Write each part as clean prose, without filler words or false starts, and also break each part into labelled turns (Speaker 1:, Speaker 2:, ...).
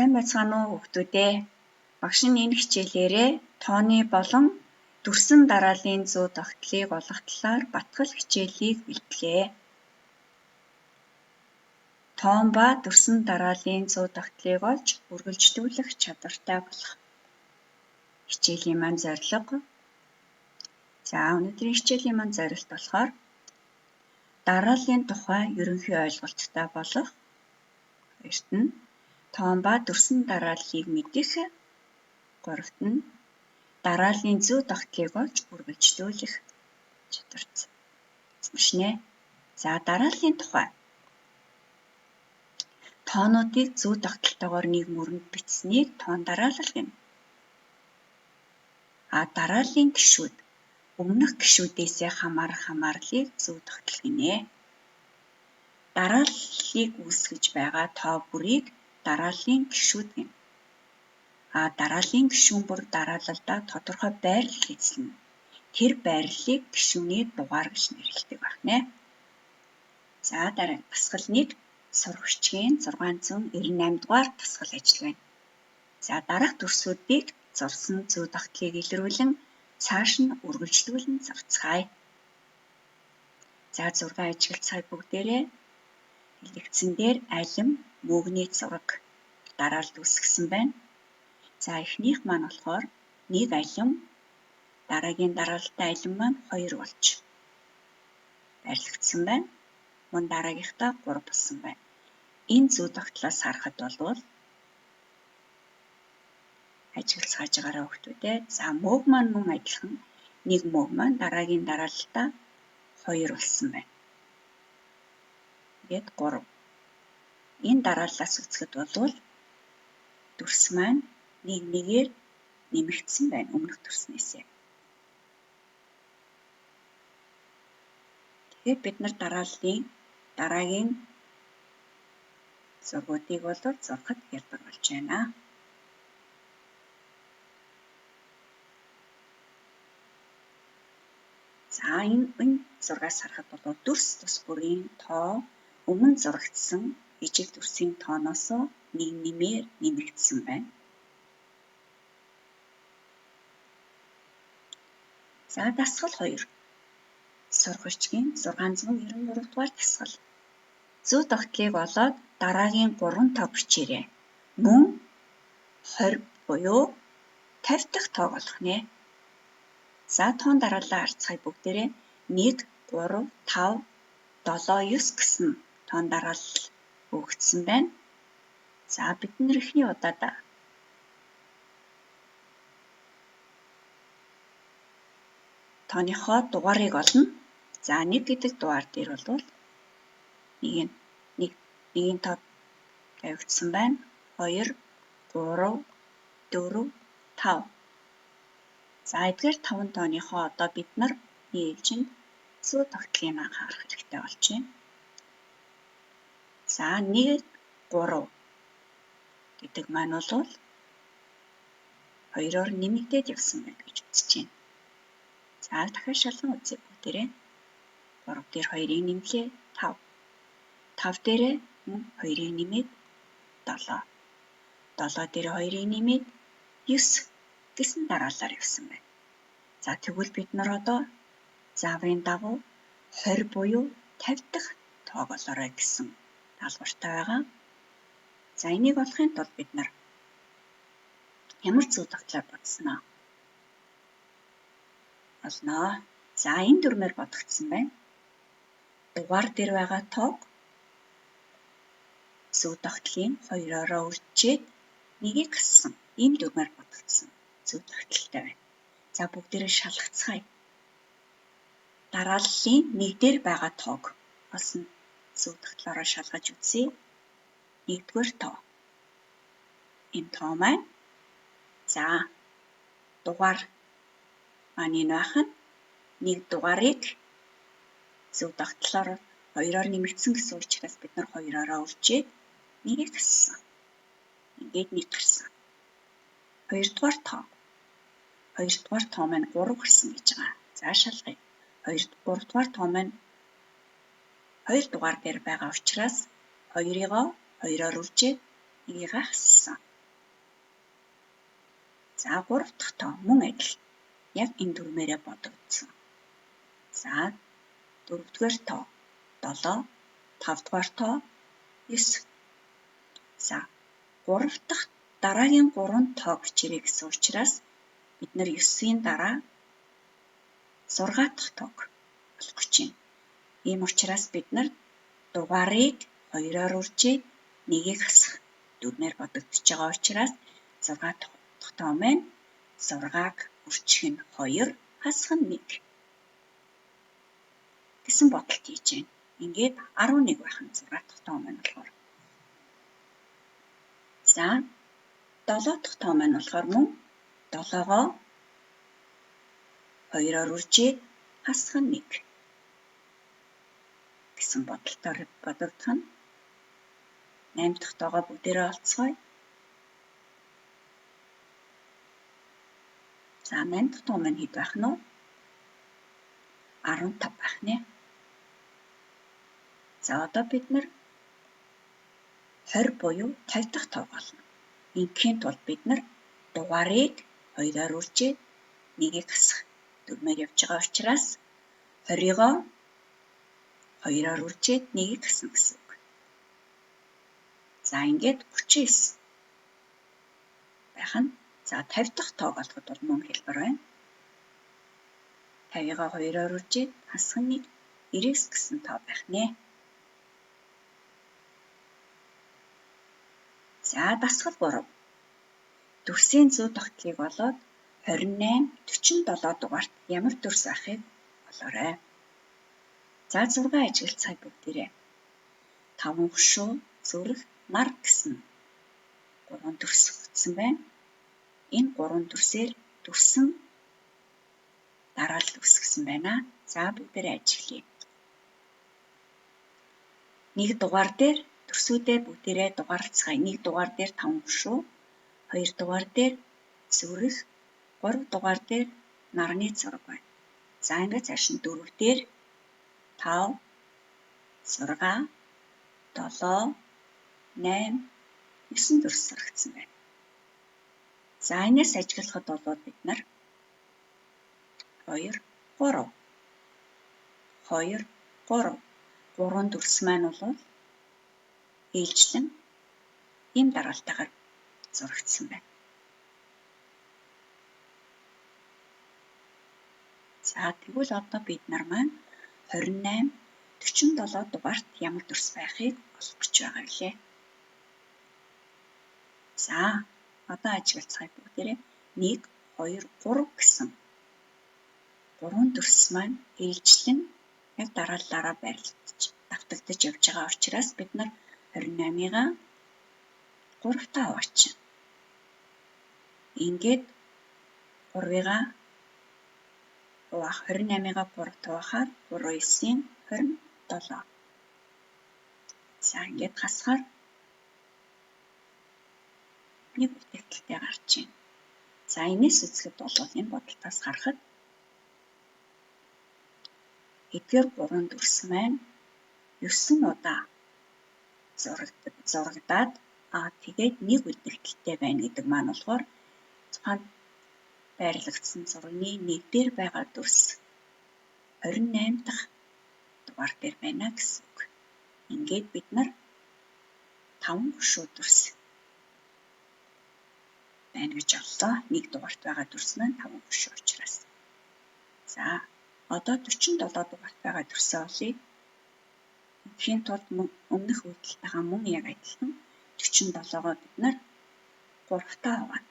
Speaker 1: Сайн байцгаана уу хүүхдүүдээ. Багш нь энэ хичээлээрээ тооны болон дүрсэн дарааллын зөв тогтлыг олох талаар батгал хичээлийг бэлтлээ. Тоон ба дүрсэн дарааллын зөв тогтлыг олж үргэлжлүүлэх чадвартай болох. Хичээлийн маань зорилго. За, өнөөдрийн хичээлийн маань зорилт болохоор дарааллын тухай ерөнхий ойлголттой болох. Хоёрт нь тоон ба дүрсэн дарааллыг мэдэх. Гуравт нь дарааллын зөв тогтлыг олж үргэлжлүүлэх чадварт эзэмшнэ. За, дарааллын тухай. Тоонуудыг зөв тогтолтойгоор нэг мөрөнд бичсэнийг тоон дараалал гэнэ. А дарааллын гишүүд өмнөх гишүүдээсээ хамаарах хамаарлыг зөв тогтол гинэ. Дарааллыг үүсгэж байгаа тоо бүрийг дарааллын гишүүд гэнэ. А дарааллын гишүүн бүр дараалалдаа тодорхой байрлал эзэлнэ. Тэр байрлалыг гишүүний дугаар гэж нэрлэдэг байна. За, дараа дасгал 1 сурах бичгийн 698 дугаар дасгал ажил байна. За, дараах дүрсүүдийг зурсан зөв тогтлыг илрүүлэн цааш нь үргэлжлүүлэн зурцгаая. За, зураг ажиглацгаая бүгдээрээ. Дэлгэцэн дээр алим мөгний зураг дараалал үүсгэсэн байна. За, эхнийх маань болохоор нэг алим, дараагийн дараалалтай алим маань 2 болж байрлагдсан байна. Мөн дараагийнхтаа 3 болсон байна. Энэ зөв тогтлоос харахад болвол ажиглацгааж байгаараа хүүхдүүдээ. За, мөг маань мөн адилхан нэг мөг маань дараагийн дараалалтаа 2 болсон байна. Тэгээд 3. Энэ дарааллаас үзэхэд болвол дүрс маань нэг нэгээр нэмэгдсэн байна өмнөх дүрснээсээ. Тэгэхээр бид нар дарааллын дараагийн зургуудыг бол зурхад хялбар болж байна. За, энэ зургаас харахад бол дүрс тус бүрийн тоо өмнө зурагдсан ижил дүрсийн тооноос нэг нэмээр нэмэгдсэн байна. За, дасгал 2. Сурах бичгийн 693 дугаар дасгал. Зөв тогтлыг олоод дараагийн 3 тоо бичээрэй. Мөн 20 буюу 50 дахь тоог олох нэ. За, тоон дараалал харцгаая бүгдээрээ. 1, 3, 5, 7, 9 гэсэн тоон дараалал өгөгдсөн байна. За, бид нар эхний удаад тооныхоо дугаарыг олно. За, 1 гэдэг дугаар дээр бол нэгийн тоо тавигдсан байна. 2, 3, 4, 5. За, эдгээр 5 тооныхоо одоо бид нар ээлжинд зөв тогтлыг анхаарах хэрэгтэй болж байна. За, 1, 3 гэдэг маань бол 2-оор нэмэгдээд явсан байна гэж үзэж байна. За, дахиад шалган үзье бүгдээрээ. 3 дээр 2-ыг нэмлээ 5. 5 дээрээ мөн 2-ыг нэмээд 7. 7 дээр 2-ыг нэмээд 9 гэсэн дараалалаар явсан байна. За, тэгвэл бид нар одоо зааврын дагуу 20 буюу 50 дахь тоог олоорой гэсэн даалгавартай байгаа. За, энийг олохын тулд бид нар ямар зөв тогтлоор бодсноо олноо. За, энэ дүрмээр бодогдсон байна. Дугаар дээр байгаа тоог зөв тогтлын 2-оороо үржээд нэгийг хассан. Ийм дүрмээр бодогдсон зөв тогтолтой байна. За, бүгдээрээ шалгацгаая. Дарааллын нэг дээр байгаа тоог олсон зөв тогтлоороо шалгаж үзье. Нэгдүгээр тоо. Энэ тоо маань за дугаар маань энэ байх нь нэг дугаарыг зөв тогтлоор 2-оор нэмэгдсэн гэсэн учраас бид нар 2-оороо үржээд нэгийг хассан. Ингээд нэг гарсан. Хоёрдугаар тоо. Хоёрдугаар тоо маань 3 гарсан гэж байгаа. За, шалгая. 3 дугаар тоо маань 2 дугаар дээр байгаа учраас 2-ыг 2-оор үржээд нэгийг хассан. За 3 дахь тоо мөн адил яг энэ дүрмээрээ бодогдсон. За 4-р тоо 7, 5-р тоо 9. За 3 дахь дараагийн 3 тоо бичээрэй гэсэн учраас бид нар 9-ийн дараа 6 дахь тоог олох гэж байна. Ийм учраас бид нар дугаарыг 2-оор үржээд 1-ийг хасах дүрмээр бодогдож байгаа учраас 6 дахь тоо маань 6-аг үржих нь 2, хасах нь 1 гэсэн бодолт хийж байна. Ингээд 11 байх нь 6 дахь тоо маань болохоор. За 7 дахь тоо маань болохоор мөн 7-гоо 2-оор үржээд хасах нь 1 гэсэн бодолтоор бодогдох нь. 8 дахь тоогоо бүгдээрээ олцгоё. За 8 дахь тоо маань хэд байх нь вэ? 15 байх нэ. За одоо бид нар 20 буюу 50 дахь тоог олно. Ингээхийн тулд бид нар дугаарыг 2-оор үржээд 1-ийг хасах дүрмээр явж байгаа учраас 20-ыг 2-оор үржээд 1-ийг хасна гэсэн үг. За ингээд 39 байх нь. За 50 дахь тоог олоход бол мөн хэлбэр байна. 50-ыг 2-оор үржээд хасах нь 1, 99 гэсэн тоо байх нэ. За дасгал 3. Дүрсийн зүй тогтлыг олоод 28, 47 дугаарт ямар дүрс байхыг олоорой. За 6 ажиглацгаая бүгдээрээ. 5 хошуу, зүрх, нар гэсэн 3 дүрс өгсөн байна. Энэ 3 дүрсээр дүрсэн дараалал үүсгэсэн байна. За бүгдээрээ ажиглая. 1 дугаар дээр дүрсүүдээ бүгдээрээ дугаарлацгаая. 1 дугаар дээр 5 хошуу, 2 дугаар дээр зүрх, 3 дугаар дээр нарны зураг байна. За ингээд цааш нь 4 дээр 5, 6, 7, 8, 9 дүрс зурагдсан байна. За энэс ажиглахад бол бид нар 2, 3, 2, 3, 3 дүрс маань бол ээлжлэн ийм дараалтайгаар зурагдсан байна. За тэгвэл одоо бид нар маань 28, 47 дугаарт ямар дүрс байхыг олох гэж байгаа билээ. За одоо ажиглацгаая бүгдээрээ. 1, 2, 3 гэсэн 3 дүрс маань ээлжлэн яг дарааллаараа байрлаж давтагдаж явж байгаа учраас бид нар 28-ыг 3-таа хуваачна. Ингээд 3-ыг хуваах 28-ыг 3 хуваахаар 3 9-ийн 27. За ингээд хасахаар нэг үлдэгдэлтэй гарч байна. За энэс үзэхэд бол энэ бодолтоос харахад эдгээр 3 дүрс маань 9 удаа зурагдаад тэгээд нэг үлдэгдэлтэй байна гэдэг маань болохоор тухайн байрлагдсан зургийн нэг дээр байгаа дүрс 28 дахь дугаар дээр байна гэсэн үг. Ингээд бид нар 5 хошуу дүрс байна гэж оллоо. Нэг дугаарт байгаа дүрс маань 5 хошуу учраас. За одоо 47 дугаарт байгаа дүрсээ олъё. Тэгэхийн тулд өмнөх үйлдэлтэйгээ мөн яг адилхан 47-гоо бид нар 3-таа хуваана.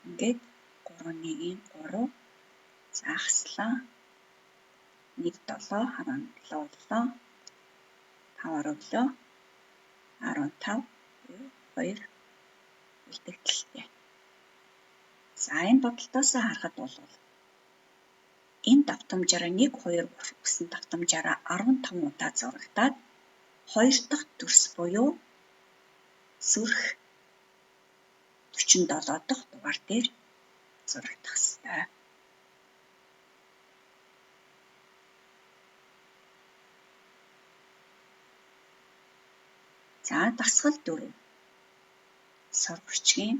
Speaker 1: Ингээд 3 1-ийн 3 за хаслаа. 1 7 17 боллоо. 5 өглөө 15 2 үлдэгдэлтэй. За энэ бодолтоос харахад бол энэ давтамжаараа 1 2 3 гэсэн давтамжаараа 15 удаа зурагдаад 2 дахь дүрс буюу сүрх 47 дахь дугаар дээр зурагдах ёстой. За дасгал 4. Сургагчийн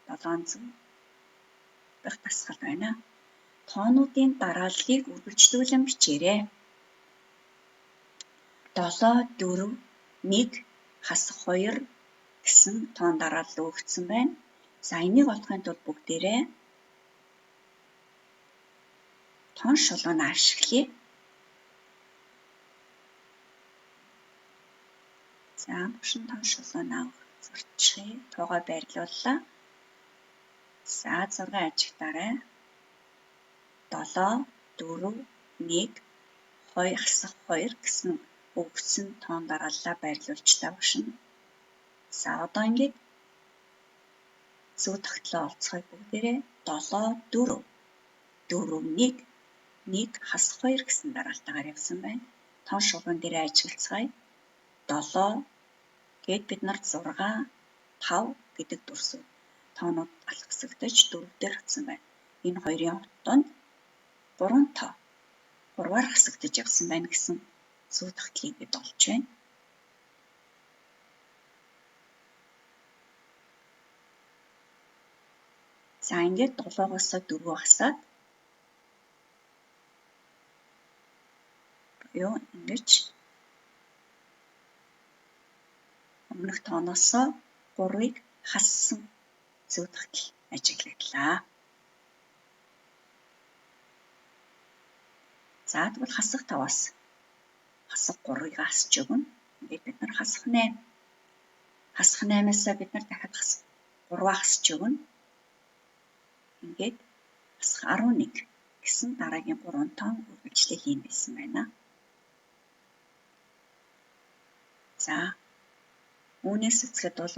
Speaker 1: 700 дахь дасгал байна. Тоонуудын дарааллыг үргэлжлүүлэн бичээрэй. 7, 4, 1, хасах 2 гэсэн тоон дараалал өгөгдсөн байна. За энийг олохын тулд бүгдээрээ тоон шулууна ашиглая. За багш нь тоон шулуунаа зурчихъя. Тоогоо байрлууллаа. За 6 ажигтаарай. 7, 4, 1, 2 хасах 2 гэсэн өгсөн тоон дарааллаа байрлуулчлаа багш нь. За одоо ингээд зөв тогтлоо олцгоё бүгдээрээ 7, 4, 4, 1, 1 хасах 2 гэсэн дараалтайгаар явсан байна. Тоон шулуун дээрээ ажиглацгаая. 7 гээд бид нар 6, 5 гэдэг дүрсүүд тоонууд алхасагдаж 4 дээр очсон байна. Энэ хоёрын донд 3 тоо 3-аар хасагдаж явсан байна гэсэн зөв тогтлыг бид олж байна. За ингээд 7-оос 4 хасаад буюу ингэж өмнөх тооноос 3-ыг хассан зөв тогтол ажиглагдлаа. За тэгвэл хасах 5-аас хасах 3-ыг хасч өгнө. Ингээд бид нар хасах 8. Хасах 8-аас бид нар дахиад хасах 3-аа хасч өгнө. Ингээд хасах 11 гэсэн дараагийн 3 тоон үргэлжлэл юм байсан байна. За үүнээс үзэхэд бол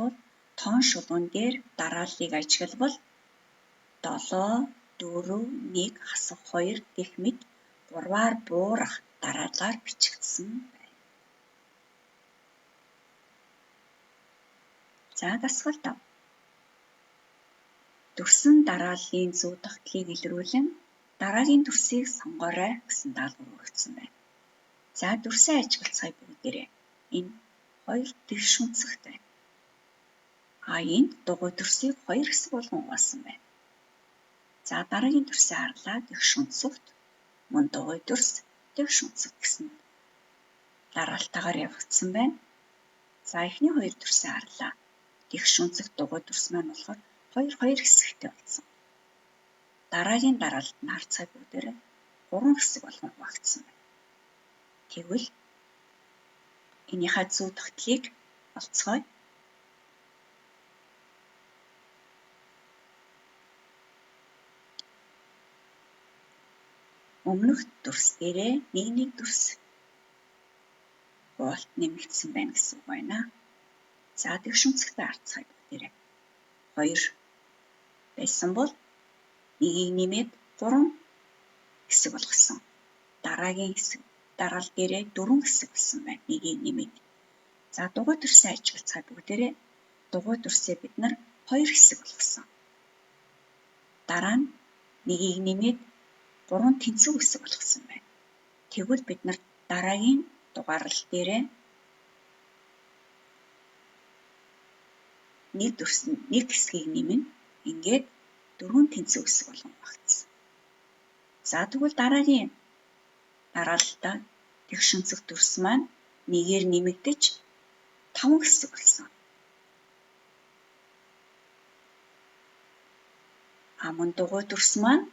Speaker 1: тоон шулуун дээр дарааллыг ажиглавал 7, 4, 1, хасах 2 гэх мэт 3-аар буурах дараалалаар бичигдсэн байна. За дасгал 5. Дүрсэн дарааллын зөв тогтлыг илрүүлэн дараагийн дүрсийг сонгоорой гэсэн даалгавар өгөгдсөн байна. За дүрсээ ажиглацгаая бүгдээрээ. Энэ хоёр тэгш үнцэгт байна. А энд дугуй дүрсийг хоёр хэсэг болгон хуваасан байна. За дараагийн дүрсээ харлаа. Тэгш үнцэгт, мөн дугуй дүрс, тэгш үнцэгт гэсэн дараалтайгаар явагдсан байна. За эхний хоёр дүрсээ харлаа. Тэгш үнцэгт дугуй дүрс маань болохоор 2 2 хэсэгтэй болсон. Дараагийн дараалалд нь харцгаая бүгдээрээ 3 хэсэг болгон хуваагдсан байна. Тэгвэл энийхээ зөв тогтлыг олцгоё. Өмнөх дүрс дээрээ нэг нэг дүрс хуваалт нэмэгдсэн байна гэсэн үг байна. За тэгш үнцэгтэй харцгаая бүгдээрээ. 2 байсан бол нэгийг нэмээд 3 хэсэг болгосон. Дараагийн хэсэг дараал дээрээ 4 хэсэг болсон байна. Нэгийг нэмээд. За дугуй дүрсээ ажиглацгаая бүгдээрээ. Дугуй дүрсээ бид нар 2 хэсэг болгосон. Дараа нь нэгийг нэмээд 3 тэнцвэр хэсэг болгосон байна. Тэгвэл бид нар дараагийн дугаарлал дээрээ нэг дүрс нэг хэсгийг нэмнэ. Ингээд 4 тэнцвэр хэсэг болгон багтсан. За тэгвэл дараагийн дараалалдаа тэгш өнцөг дүрс маань нэгээр нэмэгдэж 5 хэсэг болсон. А мөн дугуй дүрс маань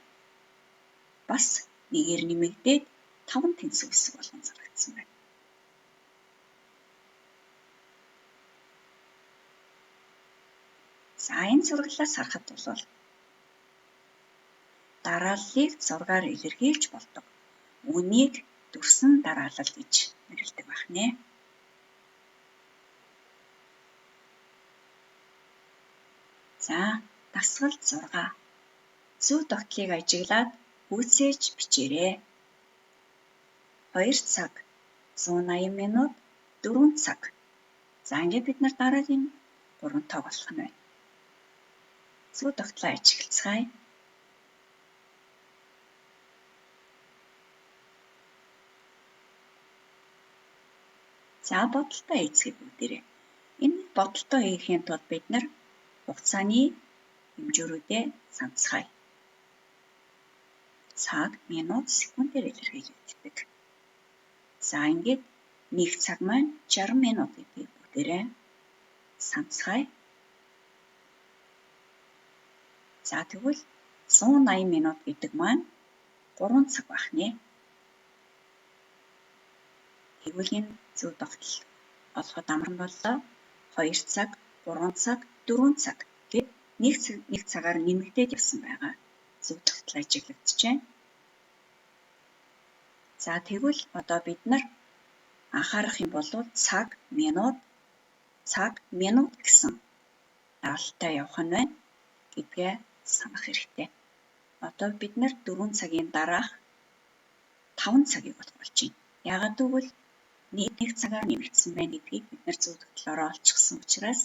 Speaker 1: бас нэгээр нэмэгдээд 5 тэнцвэр хэсэг болгон зарагдсан байна. За энэ зураглалаас харахад бол дарааллыг зургаар илэрхийлж болдог. Үүнийг дүрсэн дараалал гэж нэрлэдэг байх нэ. За дасгал 6. Зөв тогтлыг ажиглаад үүсээж бичээрэй. 2 цаг 180 минут 4 цаг. За ингээд бид нар дараагийн 3 тоог олох нь байна. Зөв тогтлоо ажиглацгаая. За бодолтой эцгийг бүгдээрээ. Энэ бодолтой хийхийн тулд бид нар Хугацааны хэмжүүрүүдээ санацгаая. Цаг, минут, секундээр илэрхийлэгддэг. За ингээд 1 цаг маань 60 минут гэдгийг бүгдээрээ санацгаая. За тэгвэл 180 минут гэдэг маань 3 цаг байх нэ. Тэгвэл энэ зөв тогтол олоход амархан боллоо. 2 цаг, 3 цаг, 4 цаг гэд нэг цагаар нэмэгдээд явсан байгаа. Зөв тогтол ажиглагдчихжээ. За тэгвэл одоо бид нар анхаарах юм бол цаг, минут, цаг, минут гэсэн дараалалтай явах нь байна гэдгээ санах хэрэгтэй. Одоо бид нар 4 цагийн дараах 5 цагийг олох болж байна. Яагаад гэвэл нэг цагаар нэмэгдсэн байна гэдгийг бид нар зөв тогтлоороо олчихсон учраас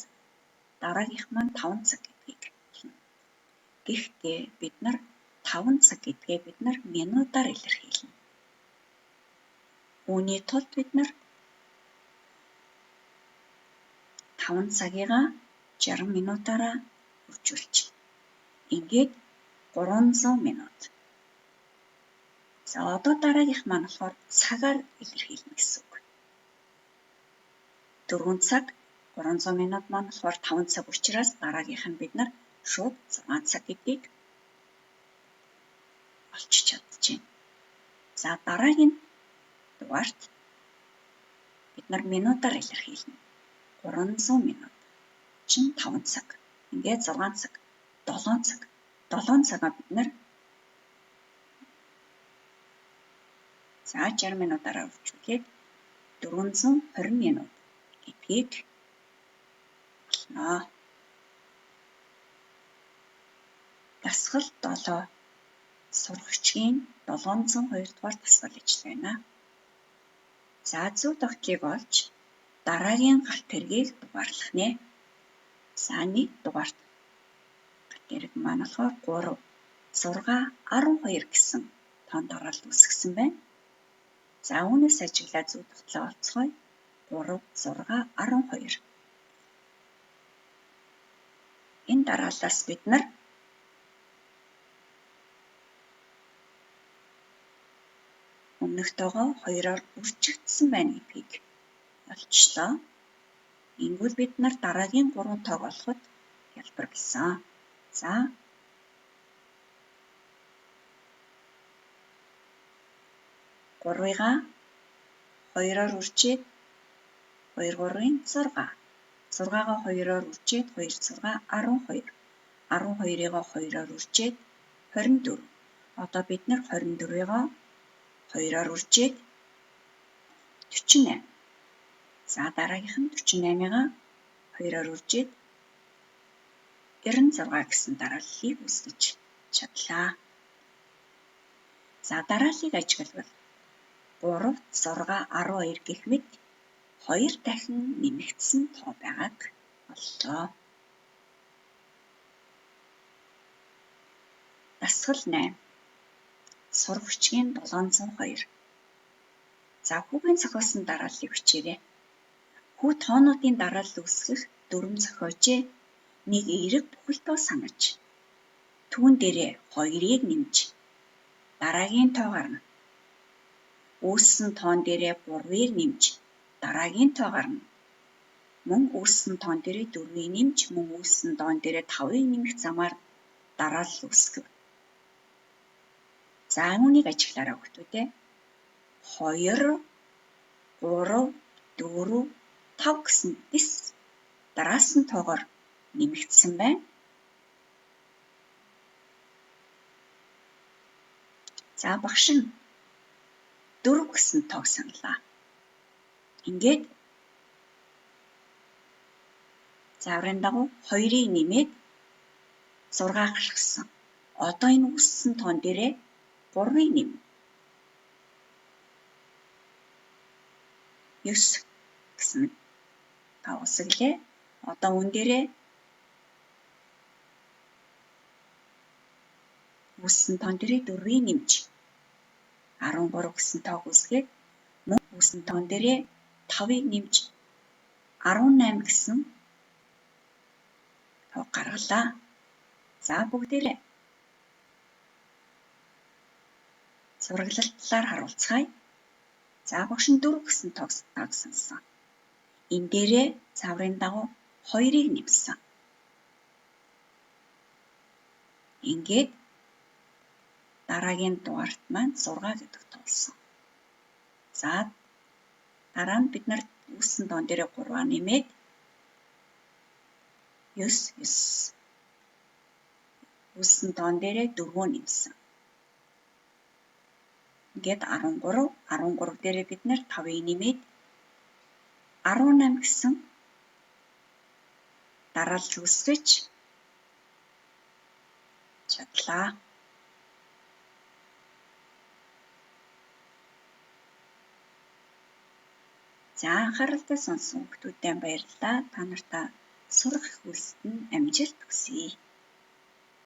Speaker 1: дараагийнх маань 5 цаг гэдгийг хэлнэ. Гэхдээ бид нар 5 цаг гэдгээ бид нар минутаар илэрхийлнэ. Үүний тулд бид нар 5 цагийгаа 60 минутаараа үржүүлчихнэ. Ингээд 300 минут. За одоо дараагийнх маань болохоор цагаар илэрхийлнэ гэсэн үг. 4 цаг 300 минут маань болохоор 5 цаг учраас дараагийнх нь бид нар шууд 6 цаг гэдгийг олчих чадчихэв. За дараагийн дугаарт бид нар минутаар илэрхийлнэ. 300 минут чинь 5 цаг. Ингээд 6 цаг, 7 цаг. 7 цагаа бид нар за 60 минутаараа үржүүлээд 420 минут гэдгийг олно. Дасгал 7 сурагчийн 702 дугаар дасгал ажил байна. За зөв тогтлыг олж дараагийн галт тэргийг дугаарлах нэ. За 1 дугаарт галт тэрэг маань болохоор 3, 6, 12 гэсэн тоон дараалал үүсгэсэн байна. За үүнээс ажиглаад зөв тогтлоо олцгоё. 3, 6, 12. Энэ дарааллаас бид нар өмнөх тоогоо 2-оор үржигдсэн байна гэдгийг олчлоо. Ингэвэл бид нар дараагийн 3 тоог олоход хялбар болсон. За 3-ыг 2-оор үржээд 2 3-ын 6. 6-гаа 2-оор үржээд 2 6 12. 12-ыг 2-оор үржээд 24. Одоо бид нар 24-ыг 2-оор үржээд 48. За дараагийнх нь 48-ыг 2-оор үржээд 96 гэсэн дарааллыг үүсгэж чадлаа. За дарааллыг ажиглавал 3, 6, 12 гэх мэт 2 дахин нэмэгдсэн тоо байгааг оллоо. Дасгал 8. Сурвалжгийн 702. За хүүгийн зохиосон дарааллыг бичээрэй. Хүү тоонуудын дараалал үүсгэх дүрэм зохиожээ. Нэг эерэг бүхэл тоо санаж. Түүн дээрээ 2-ыг нэмж дараагийн тоо гарна. Үүссэн тоон дээрээ 3-ыг нэмж дараагийн тоо гарна. Мөн үүссэн тоон дээрээ 4-ыг нэмж, мөн үүссэн тоон дээрээ 5-ыг нэмэх замаар дараалал үүсгэв. За үүнийг ажиглаарай хүүхдүүдээ. 2, 3, 4, 5 гэсэн дэс дараалсан тоогоор нэмэгдсэн байна. За багш нь 4 гэсэн тоог саналаа. Ингээд зааврын дагуу 2-ыг нэмээд 6 гаргасан. Одоо энэ үүссэн тоон дээрээ 3-ыг нэмнэ. 9 гэсэн тоо үүсгэлээ. Одоо үүн дээрээ үүссэн тоон дээрээ 4-ыг нэмж 13 гэсэн тоог үүсгээд мөн үүссэн тоон дээрээ 5-ыг нэмж 18 гэсэн Тоо гаргалаа. За бүгдээрээ зураглалтлаар харуулцгаая. За багш нь 4 гэсэн тоог сансан. Энэ дээрээ цаврын дагуу 2-ыг нэмсэн. Ингээд дараагийн дугаарт маань 6 гэдэг тоолсон. За дараа нь бид нар үүссэн тоон дээрээ 3-аа нэмээд 9 9. Үүссэн тоон дээрээ 4-өө нэмсэн. Ингээд 13, 13 дээрээ бид нэр 5-ыг нэмээд 18 гэсэн дараалал үүсгэж чадлаа. За анхааралтай сонсон хүмүүстээ баярлалаа. Та нартаа сурах их үйлсэд нь амжилт хүсье.